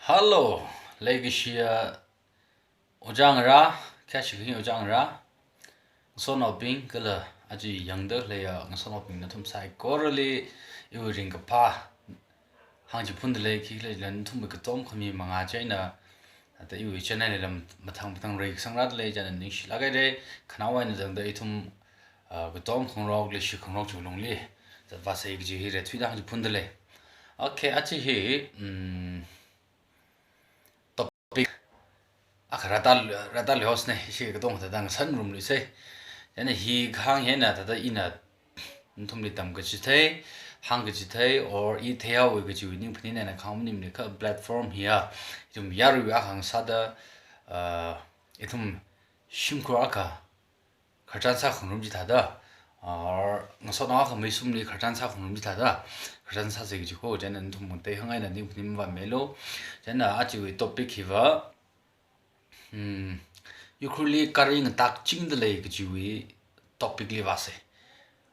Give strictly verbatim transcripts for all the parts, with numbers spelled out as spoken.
Hello, leikashiya ojā ngarā, kayāshi khangayi ojā ngarā, ngasotnaobing kala aja yangda khaleiya ngasotnaobing nathum saikorali iwui ringkaphā hāngchiphunda lei. Khikhalajila nathumwui katom khami mangā chieina, ata iwui channel lila mathang mathang reikasang rāda lei, chieina ningshilāk haira, khanaowa eina tangda ithum, ah, katom khangarok, leishi khangarok chiwui lungli zatvāsei kaji hi reithuida hāngchiphunda lei. Okay, aja hi, mm, topic akha rāda, rāda leihosei, ishi katonga thāda ngasan ngarumluisei. Chieina hi kahāng hi eina thāda ina nathumli tamkachithei, hāngkachithei, or i theihaowa kajiwui ningphaning eina kahāng maningmana. Kha platform hiya ithum yaruiwui akha ngasāda, ah, ithum shimkhur akha khararchan sākhangarum chithāda, or ngasotnao akha meisumli khararchan sākhangarum chithāda khararchan sāsei kaji kho. Chieina nathum ngateihang eina ningphaning mavāmeilu. Chieina ajawui topic hiva, hmm, Ukhrulli gari ngatakchingda lei kajiwui topic li vāsei.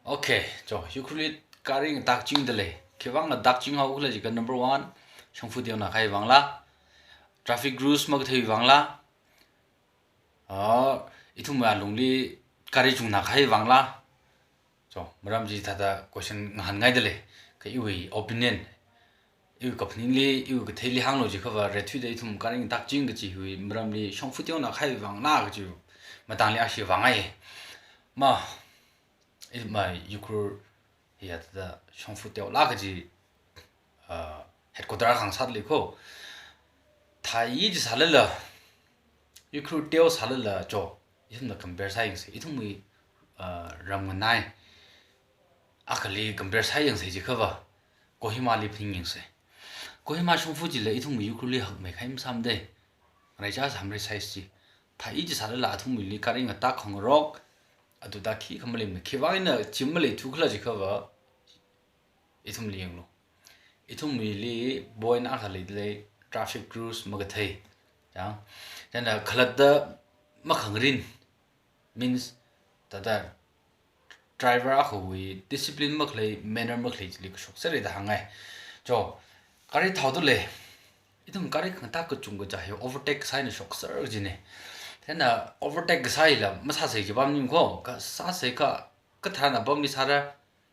Okay, cho, Ukhrulli gari ngatakchingda lei. Khivang ngatakchinghaokhala jiakha, number one, shongfa teonā kahai vangla, traffic rules makathei vangla, ah, ithumwui alungli gari chungnā kahai vangla. Cho, maram chi thāda question ngahānngaida lei. Kha iwui opinion, iwui kaphaningli, iwui katheili hānglu jiakhava, reithuida ithum gari ngatakching kaji hiwui maramli shongfa teonā kahai vangla kaji matangli ashi vāngai. Ma, i ma Ukhrul hiya thāda shongfa teola kaji, ah, headquarter akha ngasāda lei kho. Thāi chi sālala, Ukhrul teo sālala cho, ithumna compare sāyangsei, ithumwui, ah, ram nganai akhali compare sāyangsei jiakhava, Kohimali phaningyangsa. Kohima shongfa chila ithumwui Ukhrulli hakmei kahai masāmana da. Ngaraichā sāmara size chi. Thāi chi sālala athumwuili gari ngatak khangarok, atuda khikha maleimana. Khivang eina chi maleithukhala jiakhava, ithumli yanglu. Ithumwuili point akha leida lei, traffic rules makathei. Ya. Chieina khalatta makhangarin, means, thāda driver akhawui discipline makhalei, manner makhalei chili kashok sāra da hāngngai. Cho, gari thaoda lei. Ithum gari khangatak kachungkha chi hi overtake sāhaina shokser kajina. Chieina overtake kasā hila masāsei kaji apam maning kho, kha sāsei kha, kathāna apamli sāra,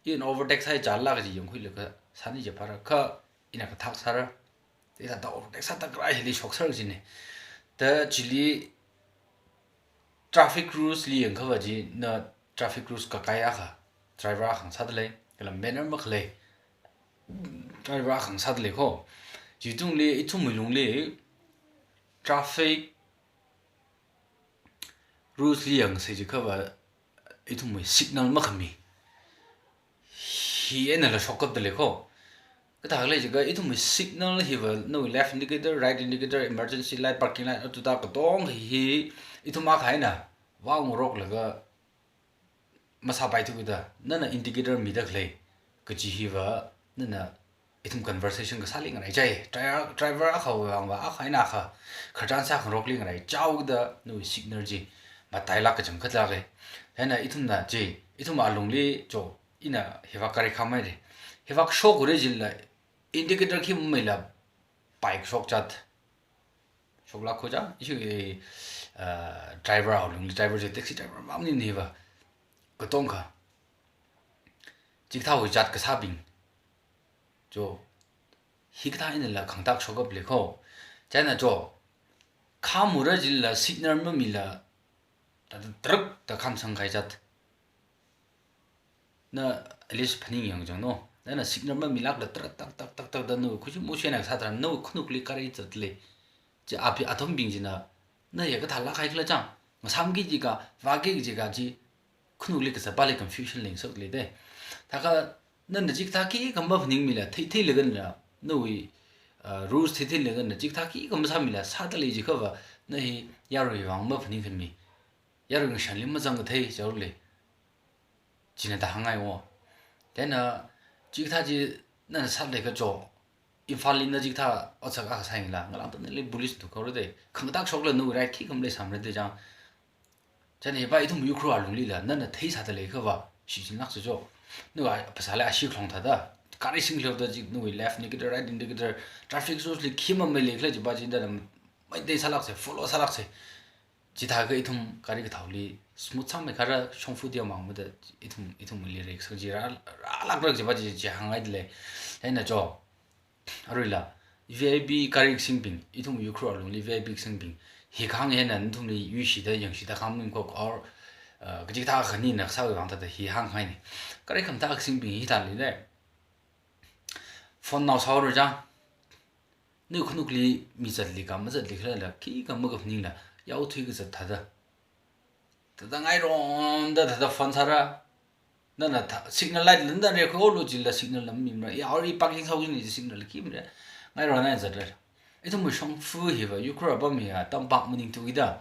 ina overtake sāhai chila kaji yangkhuilaga sāni jiaphāra, kha ina kathak sāra. Hithāda overtake sāda gari hili shokser kajina. Da chili traffic rules li yangkhava chi, na traffic rules kakai akha driver akha ngasāda lei, kala manner makhalei driver akha ngasāda lei kho. Chitungli ithumwui lungli traffic rules li yangsei jiakhava, ithumwui signal makhami hi einala shokkapda lei kho. Kathā khala jiakha, ithumwui signal hiva nawui left indicator, right indicator, emergency light, parking light, atuda katonga hi, hi ithum akha eina vāngaroklaga masāpaithuda, nana indicator mida khalei kaji hiva, nana ithum conversation kasāli ngaraichai. Driver, driver akhawui vangva, akha eina akha khararchan sākhangarokli ngaraichaoda, nawui signal chi matailāk kachangkhatlāka. Chieina ithumna chi, ithum alungli cho, ina hivāk gari khamhaira. Hivāk shokhaora jilala, indicator khi mameila, bike shokchat. Shoklāk kho chang, ishi, eh, driver alungli, driver chi taxi driver mang maningmana hiva. Katonga chikathāwui jat kasābing. Cho, hikathā einala khangatak shokkap lei kho. Chieina cho, khamhaora jilala signal mamila, thāda taruk da khamsang kahai jat. Na at least phaningyang chang no. Nana signal mamilākla tara tak tak tak tak da nawui khuishi mushi eina sātharan nawui khanukli gari zat lei. Chi api athumbing china, na ya kathālāk kahai khala chang, ngasāmki jiakha, vāki jiakha chi khanukli kazatpali confusion leingasak lei da. Thākha nana chikathā khikha maphaningmila, theitheilaga na, nawui, uh, rules theitheilaga na chikathā khikha masāmila, sāda lei jiakhava, na hi yaruiwui vang maphaningkhami, yarui ngashanli mazang kathei chaole. China da hāngngai wo. Chieina, chikathā chi nana sāda leiakha cho, Imphalli na chikathā otsak akha sāyangla, ngalāngda nali police thukhaora da. Khangatak shokla nawui right khikha maleisāmara da chang. Chieina hiva ithum Ukhrul alunglila, nana theisāda leiakhava, shichinlāksa cho. Nawui phasāli ashi khalong thāda, gari singkhaleo da chi nawui left indicator, right indicator, traffic rules li khi mamei leikhala chipa chi nana maitei sālāksa, follow sālāksa. Chithākha ithum gari kathaoli smooth sāmeikharā shongfa teomang mada ithum, ithumli risk sāng chi rā, rālākra chipa chi, chi hāngngaidalei. Chieina cho, aruila V I P gari kasingbing, ithum Ukhrul alungli V I P kasingbing, hi kahāng hi nathumli yuishida yangshida khanganing ko, or, uh, kachikathā khanina kasāwui vang thāda hi hāngngaina. Gari khamathā kasingbing hithāli lei. Phone nao sāhaora chang. Nawui khanukli mi zatlikha mazatlikhala, khikha makapaningla, yaothui kazat thāda, thāda ngaironda thāda phone sāra. Nana thā, signal light la nana rekhuilu jila signal la mamimara. Ya, or i parking sāhaoki kaji signal la khi mara. Ngaironda zatra. Ithumwui shongfa hiva, Ukhrul apam hiya, tampak maningthuda,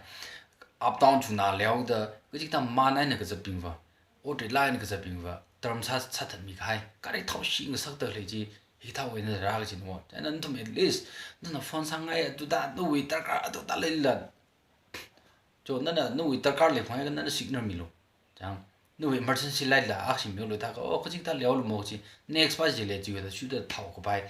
up down chungna leoda, kachikathā man eina kazatbingva, ot rilāk eina kazatbingva, term sā, sāthatmi kahai, gari thaoshi ngasakda khalei chi, hithāwui eina rā kajina. Chieina nathum at least, nana phone sāngai, atuda, nawui darkar atuda leilala, cho, nana nawui darkar leiphalunga nana signal milu. Chang, nawui emergency light la akha shimilu thākha, oh, kachikathā leolu mo chi, next pa chi lei chiwui thāda shuda thao kapai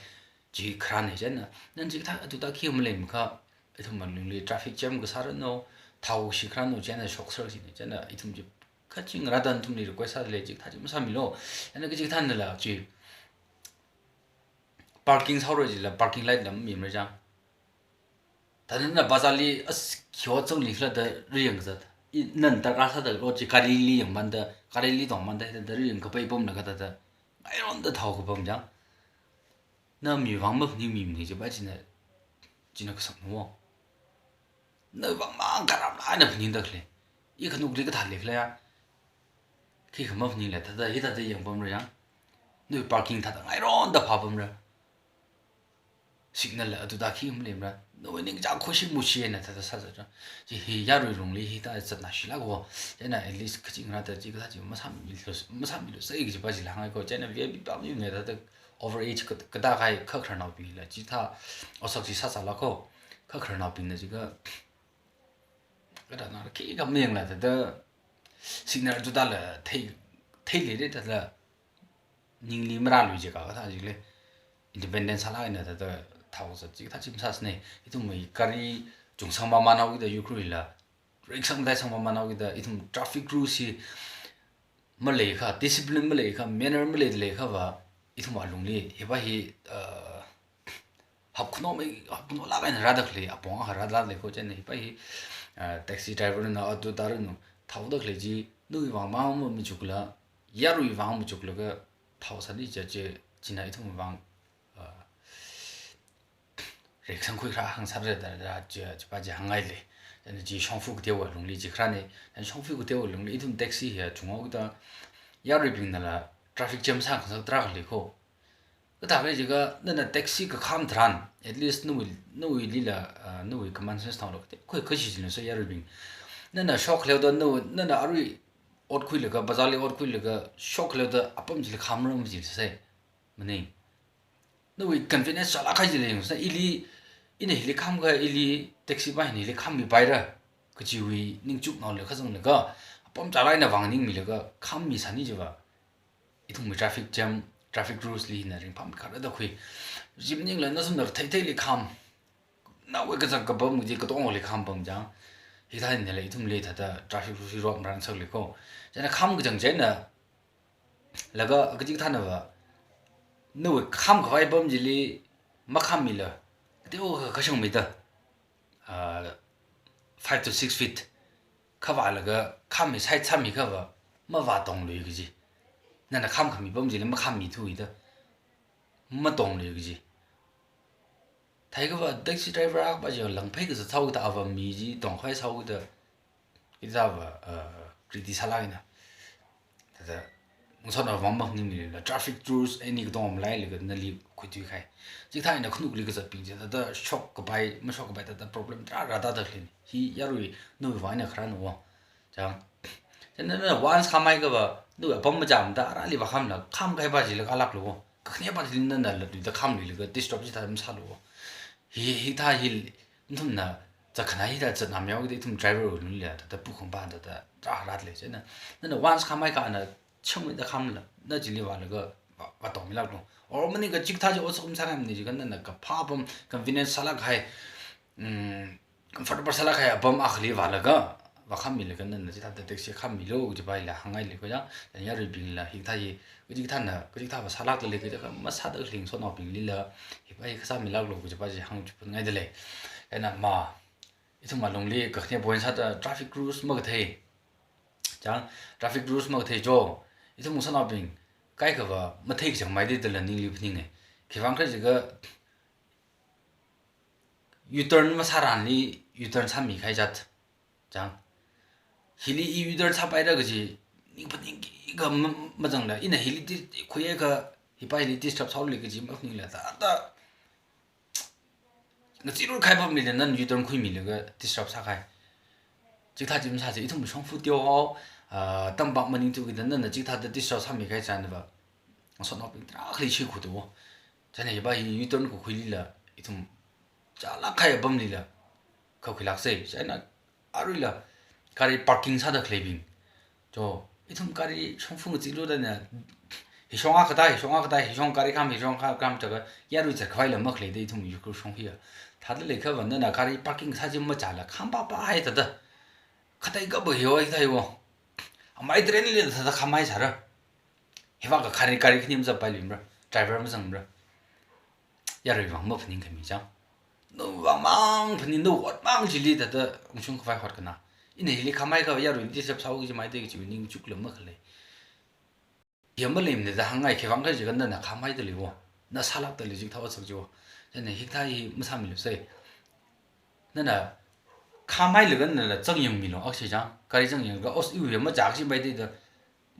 chi kharāna. Chieina, nana chikathā atuda khi maleimakha, ithum alungli traffic jam kasāranu, thao shikharanu, chieina shokser china. Chieina ithum chi kaching rāda nathumli request sālei, chikathā chi masāmilu. Chieina kachikathānala chi, parking sāhaora jila parking light la mamimara chang. Thāda nana bazarli as khio changlikhala da riyang kazat. I nana darkar sāda ot chi garili yangmanda, garili tongmanda, thāda riyang kapai pamlaga thāda, ngaironda thao kapam chang. Na miwui vang maphaningmimana chipa china, china kasakna. Nawui vang mang karam eina phaningda khalei. I khanukli kathā leikhala ya. Khikha maphaningla thāda hithāda yangpamra chang. Nawui parking thāda ngaironda phāpamra. Signal la atuda khi maleimara. Nawui ningchāng khuishi mushi eina thāda sāzatra. Chi hi yarui lungli hithā zatna shilāka. Chieina at least kaching rāda chikathā chi masāmilu, masāmilu sai kajipa chila hāngngaiko. Chieina V I P pa mi me thāda overage ka, kathā kahai khakhararnaobingla chithā otsak chi sāsālāka. Khakhararnaobingna chikha, kathāna khikha mayangla thāda signal atuda la thei, theileira thāda ningli marālui jikha kathā jilei. Independent sālāk eina thāda thao zat chikathā chi masāsāna. Ithumwui gari chungsang mamānhaokida Ukhrulli la, riksang mataisang mamānhaokida ithum traffic rules hi maleikha, discipline maleikha, manner maleilakha va, ithum alungli hipa hi, uh, hapkhano mai, hapkhanolāk eina rāda khalei apong akha rāda leiko. Chieina hipa hi, uh, taxi driver na, auto driver na, thaoda khalei chi, nawui vang mang machukla, yaruiwui vang machuklaga thao sāni chi chi, china ithumwui vang, uh, riksang khuikharā hāngsāra da, da, chi, chipa chi hāngngailei. Chieina chi shongfa kateowui lungli chi kharāna. Chieina shongfa kateowui lungli ithum taxi hi chunghaokida, yaruibingnala traffic jam sāngasak tarākha leiko. Kathākha jiakha nana taxi kakham tharan, at least nawui, nawuilila, uh, nawui common sense thaola kate, khuikashi china sai yaruibing. Nana shokkhaleo da, nawui, nana arui ot khuilaga, bazarli ot khuilaga, shokkhaleo da apam chili khamra majilsa sai. Maning. Nawui convenience chālāk kahai chili yangsa, ili, ina hili khamkha ili taxi pa hina hili khammipaira kajiwui ningchuknao leikha zanglaga, apam chālāk eina vānganingmilaga khammisāni chiva, ithumwui traffic jam, traffic rules li hina ringphāmikharada khui. Chi maningla nathumna theithei leikham, nawui kazak kapam kaji katonga leikham pam chang. Hithā eina lei ithumli thāda traffic rules hi rot maran sak leiko. Chieina kham kachang chieina, laga kachikathāna va, nawui khamkhavai apam chili makhammila, kateokha kashangmida, ah, five to six feet khavālaga khammi side sāmikha va, mavātonglui kaji. Nana khamkhami apam chili makhammithuida, matonglui kaji. Theiakha va taxi driver akha pa chi langphei kazat sāhaokida, ava mi chi tongkhavai sāhaokida, hithā va, uh, kriti sālāk eina, thāda, ngasoda vang maningmila, traffic rules eina katonga maleilaga nali khuithui kahai. Chithā eina khanukli kazatbing chi thāda shokkapai, mashokkapai thāda problem tarā rāda da khaleina. Hi yarui nawui vang eina kharāna. Chang. Chieina nana once khamhaiakha va, nawui apam machāmada arali vākhamla, khamkahai pa chila kalāklu. Kakhane pa chili nana latluida khamluilaga disturb chithā masālu. Hi, hithā hi, nathumna, zatkhanā hithā zatnā mihaokida ithum driver wui lungli thāda pukhang pa thāda rāra lei chieina. Nana once khamhaiakha na changmeida khamla, na chili vālaga, vātongmilāklu. Or maningakha chikathā chi otsak masāngai maningakha nana kaphā apam, convenience sālāk kahai, mm, comfortable sālāk kahai apam akhali vālaga, vākhāmilaga nana chithāda taxi khāmilu kajipa hila hāngngaili ko ya, then yaruibingla hikathā hi, kachikathāna, kachikathā vāsālākdalei kaja kha masāda khaling sotnaobinglila, hipa hi khasāmilāklu kajipa chi hāngchiphunngaidalei. Chieina ma, ithum alungli kakhane point sāda traffic rules makathei. Chang, traffic rules makathei jo. Ithum sotnaobing, kaikha va mathei kachangmeida dala ningli phaninge. Khiwuivang khala jiakha U-turn masāranli U-turn sāmikahai jat. Chang. Hili i U-turn sāpaira kaji, ning phaningki kha ma-, mazangla. Ina hili ti khuiakha, hipa hili disturb sāhaolei kaji maphaningla. Thāda ngacheeru kahai apamlila nana U-turn khuimilaga disturb sākahai. Chikathā chi masāsa, ithum shongfa teohao, ah, tampak maningthu kida nana chikathāda disturb sāmikahai chānva, sotnaobing tarākhali shikhutu. Chieina hipa hi U-turn kakhuilila, ithum chālāk kahai apamlila kakhuilāksei. Chieina aruila gari parking sāda khaleibing. Jo, ithum gari shongfa ngacheeluda na, hishong akha thā, hishong akha thā, hishong gari kham, hishong gari kham jiakha, yarui zatkhavai lam makhaleida ithum Ukhrul shong hiya. Thāda leikha va nana gari parking sā chi machāla, khampapa hai thāda. Khatai kapa hiwui thaiwo. Amei train li thāda khamhai sāra. Hiva kha gari, gari khani mazangpailui mara, driver mazang mara. Yaruivang maphaningkhami chang. Nawui vangmang phaning, nawui otmang chili thāda ungshung khavai hot kana. Ina hili khamhai kha yarui disturb sāhaoki jimeida kaji ningchukla makhalei. Yam maleimana da hāngngai, khiwuivang khala jiakha nana khamhaidalei wo. Na sālākdalei chikathā otsak jo. Chieina hikathā hi masāmilusei. Nana khamhailaga nala zangyangmilu, akshi chang. Gari zangyanglaga, os, iwui machā kaji maida da.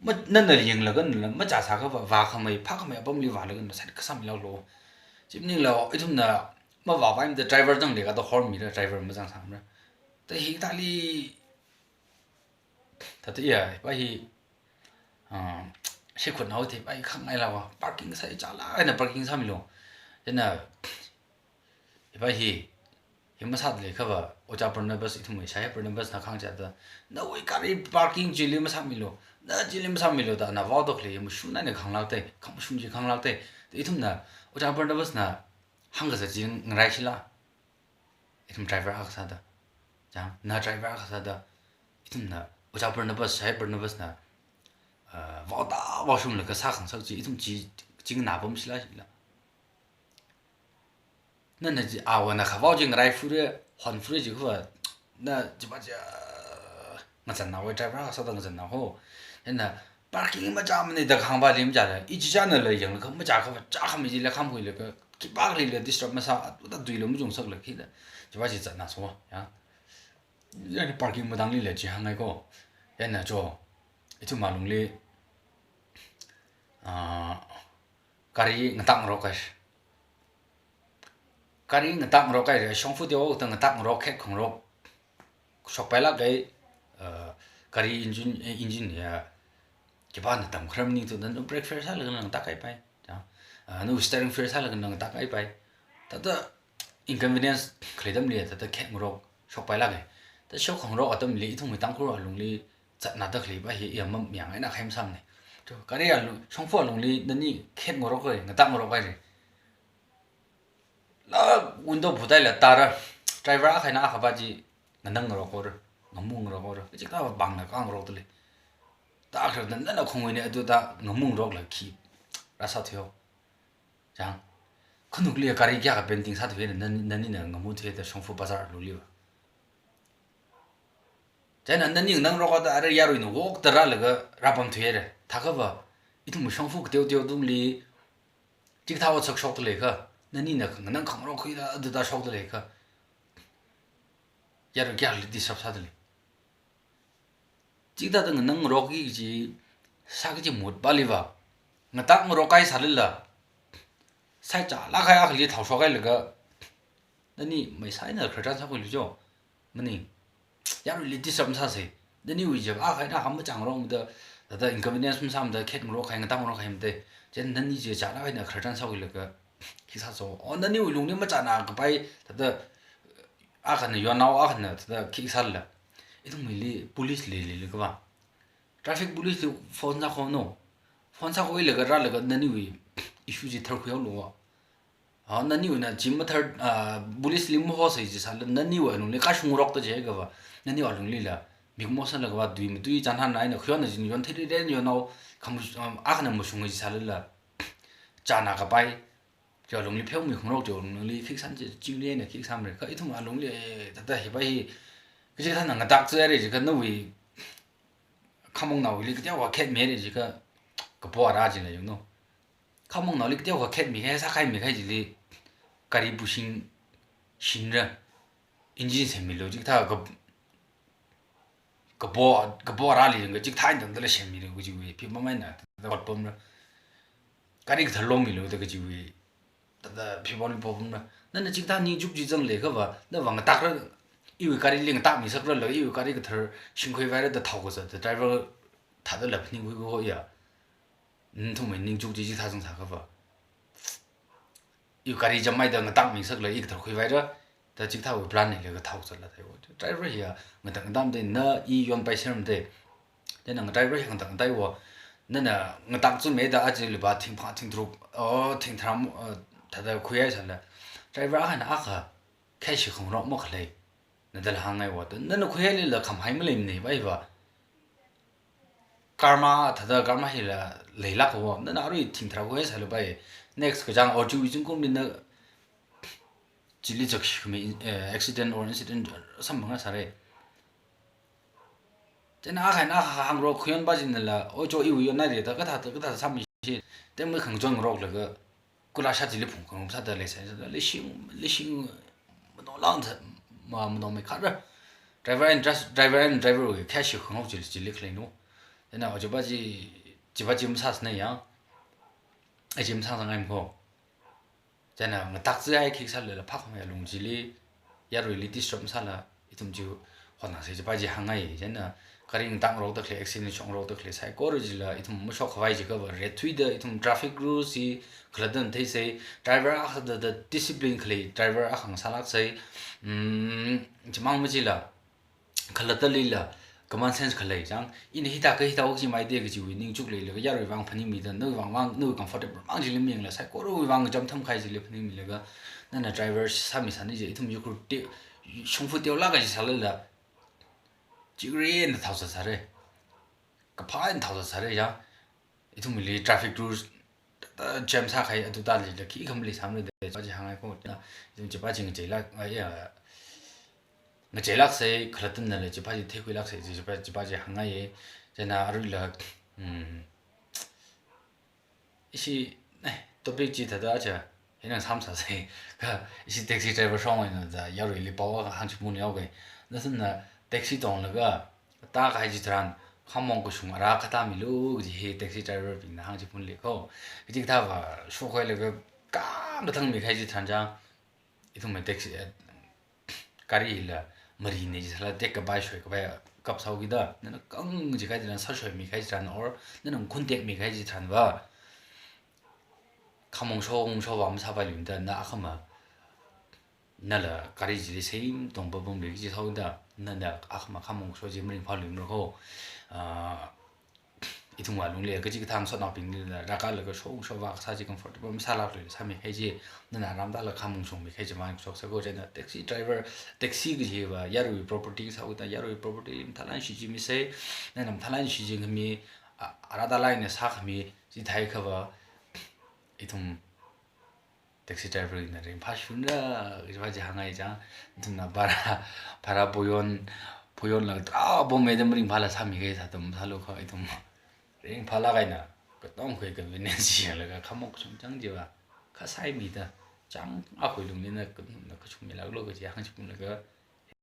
Ma, nana yanglaga nala machā sākha va, vākhamei, phākhamei apamli vālaga nala sāda kasāmilāklu. Chi maningla, ithumna mavāpaimada driver zanglaga da horn mira, driver mazangsangmara. Da hikathāli, thāda iya, hipa hi, ah, shikhut nao thei, hipa hi khangailākva, parking sā chālāk eina parking sāmilu. Chieina, hipa hi, hi masāda leikha va, Ojā Barnabas, ithumwui shai Barnabasna kahāng chāda, nawui gari parking chili masāmilu, na chili masāmilu da, na vaoda khalei hi mashun eina khanglāktei, khamashun chi khanglāktei. Da ithumna, Ojā Barnabasna hāngkazat chi ngaraishila. Ithum driver akha sāda. Chang, na driver akha sāda. Ithumna, Ojā Barnabas, shai Barnabasna, ah, vaoda vaoshunglaga sākhangasak chi, ithum chi, chi nganā pamshila shila. Nana chi, awana khavao chi ngarai fure, hon fure jiakha va, na chipa chi, ah, ngazannaowui driver akha sāda ngazannao ho. Chieina parking machāmana da kahāngpali machāla, i chichānala yanglaga machākha va, chākhamei chila khamkhuilaga, khipākhalila disturb masā, atuda tuila machungsakla khila. Chipa chi zatnāso, ya. Chieina parking matangli le chi hāngngai ko. Chieina jo, ithum alungli, ah, gari ngatak ngarok kahai. Gari ngatak ngarok kahai, shongfa teohao thāda ngatak ngarok, khet khangarok shokpailāka, eh, gari engine, eh, engine ya, khipāna tamkharar maningthuda, nawui brake fail sālaga nana ngatak kahaipai. Ya. Ah, nawui steering fail sālaga nana ngatak kahaipai. Thāda inconvenience khalei atamli, thāda khet ngarok shokpailāka. Thāda shok khangarok atamli, ithumwui Tangkhul alungli zatnāda khaleipa hi, iya mamayāngaina kahai masāmana. To, gari alu, shongfa alungli nani khet ngarok kahai, ngatak ngarok kahai re. La window phutai la tara, driver akha eina akhapa chi nganang ngarok haora, ngamu ngarok haora, kachikathā pāngna khangarokdalei. Thākha nana khongwui eina atuda ngamu ngarokla khi rāsāthuiyo. Chang, khanukli gari kayākha painting sāthuiya, nani, nanina ngamuthuida shongfa bazar aluliva. Chieina nani nganang ngarok haoda arui yaruina wokda rālaga rāpamthuiya. Thākha va, ithum shongfa kateo teo tungli, chikathā otsak shokda leikha, nanina nganang khangarok khuida, atuda shokda leikha, yarui kayākha disturb sādalei. Chikathāda nganang ngarokki kaji, sā kaji mood paliva, ngatak ngarok kahai sālala, sai chālāk kahai akhali thao shokhailaga, nani mei sai eina khararchan sākhuilu jo. Maning, yaruili disturb masāsei. Naniwui jab akha eina akha machāngarokmada, thāda inconvenience masāmada, khet ngarok kahai, ngatak ngarok kahai mada. Chieina nani chi chālāk eina khararchan sākhuilaga, khi sāso. O, naniwui lungli machānā kapai, thāda akhana yonnao, akhana thāda khi sālala, ithumwuili police leilei kava. Traffic police li phone sākhono. Khon sākhuilaga rālaga naniwui issue chi tharkhuihaolu. Ha, naniwuina chi mathar, ah, police li mahosai jisālala naniwui alungli kashungrokta jiakhava, naniwui alunglila mikumo sālaga va tui matui chānhān eina khayon na jin yon theirei ren yonao, kham, um, akhana mashunga jisālala chāna kapai, chi alungli pheomi khangarok chi alungli khiksan chi chingri eina khiksāmara. Kha ithum alungli, eh, thāda hipa hi, kaji thāna ngatak chāra jiakha nawui khamong naoli kateokha khetmira jiakha kapo ara jila yungno. Khamong naoli kateokha khetmi kahai sākhaimi kahai chili gari bushing shinra, engine semmilu jikathā ka, kapo, kapo arali jang ka jikathā indamdala semmilu kajiwui phimamai na, thāda hotpamra. Gari kathar lomilu da kajiwui, thāda phimamli popamra. Nana jikathā ningchuk chi zanglakhava, nava ngatakra, iwui garili ngatakmi sakrala, iwui gari kathar shingkhuivaira da thao kazat, da driver thādala phaningkhui kaho ya. Nathumwui ningchuk chi jikathā zangsākhava, iwui gari jammeida ngatakmi sakla i kathar khuivaira, da jikathāwui plan leilaga thao kazatla theiwo. Driver hiya ngatak ngatam de, na i yonpai sermade. Chieina nga driver hi ngatak ngataiwo. Nana ngatak chummeida aja liba thingphang thingtharuk, oh, thingtharam, oh, thāda khuihai sāla, driver akhana akha cash khangarok makhalei, nadala hānghaiwo. Nana khuihailila khamhai maleimana bai va. Karma, thāda karma hila leilākwo. Nana arui thingtharuk khuihai sālapai, next kachāng or chiwui zingkumli na chili zakshi khami, eh, accident or incident samphang sāra. Chieina akhana akha hāngrok khayon pa chinala, o cho iwui yonnaira da kathā, kathā sāmi shi, temui khangachon ngaroklaga, kula sha chili phungkhangarum sāda leisai, sāda lishing, lishing, mano lang sa, ma, mano mai khara. Driver and dras-, driver and driver wui cash khangarok chili, chili khaleino. Chieina o chipa chi, chipa chi masāsana ya. Ai chi masāsangngai makho. Chieina ngatak chihai khikha sālala phākhamei alung chili, yaruili disturb masāla, ithum chi hotnāsei chipa chi hāngngai. Chieina gari ngatak ngarokda khalei, accident shokngarokda khalei saikora chila, ithum mashokkhavai jiakhava, ret thuida, ithum traffic rules chi khalattana theisei, driver akha thāda discipline khalei driver akha ngasālāksei, mm, chimang machila, khalatta leila, common sense khalei chang, ina hithā ka hithā wuk chi maide kajiwui ningchuk leilaga, yaruiwui vang phaningmida, nawui vang vang, nawui comfortable mang chili miyangla, saikorawui vang kacham tham kahai chili phaningmilaga, nana driver sāmi sāni je, ithum yukur te, shongfa teolāk kaji sālala, chikri eina thao sāsāra. Kaphā eina thao sāsāra ya. Ithumli traffic rules, uh, jam sākahai atu tali da khikha maleisāmara da, chipa chi hāngngaiko. Chieina ithum chipa chi ngacheilāk, ah, ya, ngacheilāksei, khalattanala chipa chi theikhuilāksei, chipa, chipa chi hāngngaiye. Chieina aruila, mm, ishi, eh, topic chi thāda cha, hina samsāsei, kha ishi taxi driver shong eina da yaruili pao akha hāngchiphun yaoke. Nathumna taxi tonglaga, tā kahai chitharan, khamong kashung ara katāmilu kaji hi taxi driver bingna hāngchiphun leikho. Kachikathāva shokhuilaga, kam kathang mikahai chitharan chang, ithumwui taxi, eh, gari hila marine jisāla tekkapai shoikapai kapsao kida, nana kang jikahai chitharan, sāshoimi kahai chitharan, or nana ngakhun tekmi kahai chitharanva, khamong shong shova masāpailuimada, na akhama, nala gari chili same tongpapamli kaji sāhaoda, nana akhama khamong sho chi maringphāluimara kho. Ah, ithumwui alungli kachikathā ngasotnaobinglila rākalaga shong shova kasā chi comfortable masālākluila sāmi kahai chi, nana aram tālaga khamong shongmi kahai chi mang shoksa ko. Chieina taxi driver, taxi kajiva yaruiwui property sāhaoda, yaruiwui property mathālāk eina shichinmisei, nana mathālāk eina shichinkhami, a, ara tālāk eina sākhami, chithākhava, ithum taxi driver na ringphāshunra, kajipa chi hāngngai chang, ithumna bhara, bhara poyon, poyonla tarā pom eina maringphāla sāmi kahai sāda masālu kho, ithum ringphālāk eina, katongkhui convenience yanglaga, khamong kashung chang chiva, kha saimida, chang akhui lunglina, ka, na kashungmilāklu kaji hāngchiphunlaga,